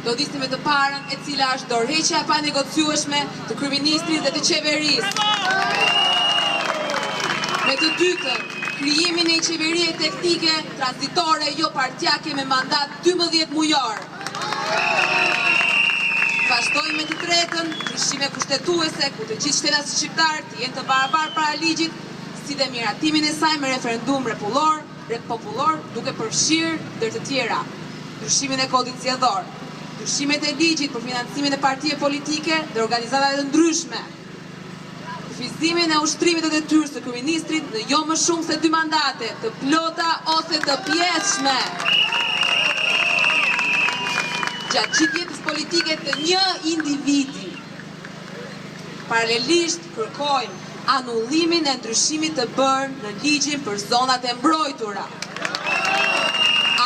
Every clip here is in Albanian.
Do nisim me të parën, e cila është dorëheqja e panegociueshme të kryeministrit dhe të qeverisë. Me të dytën, krijimin e një qeverie teknike, tranzitore, jo partiake me mandat 12 mujor. Vazhdojmë me të tretën, ndryshime kushtetuese ku të gjithë shtetasit shqiptarë të jenë të barabartë para ligjit, si dhe miratimin e saj me referendum popullor, popullor, duke përfshirë ndër të tjera ndryshimin e kodit zgjedhor, ndryshimet e ligjit për financimin e partive politike dhe organizatave të ndryshme, kufizimin e ushtrimit të detyrës së kryeministrit në jo më shumë se dy mandate, të plota ose të pjesshme. Gjatë gjithë jetës politike të një individi. Paralelisht kërkojmë anullimin e ndryshimit të bërë në ligjin për zonat e mbrojtura.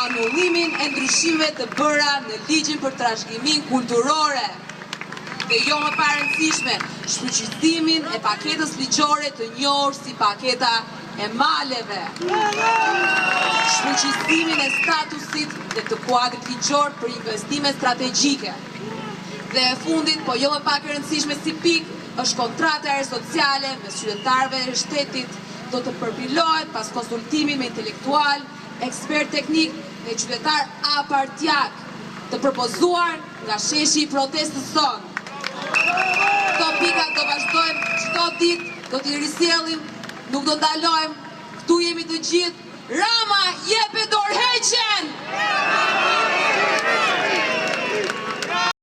Anullimin e ndryshimeve të bëra në ligjin për trashëgiminë kulturore. Dhe jo më pak e rëndësishme, shfuqizimin e paketës ligjore të njohur si paketa e maleve. Shfuqizimin e statusit dhe të kuadrit ligjor për investime strategjike. Dhe e fundit, po jo më pak e rëndësishme si pikë, është kontrata e re sociale mes qytetarëve e shtetit do të përpilohet pas konsultimit me intelektual, ekspertë teknik dhe qytetarë apartiak, të propozuar nga sheshi i protestës sonë. Këto pika do vazhdojmë çdo ditë, do t'i risjellim, nuk do ndalojmë, këtu jemi të gjithë. Rama, jepe dorëheqjen!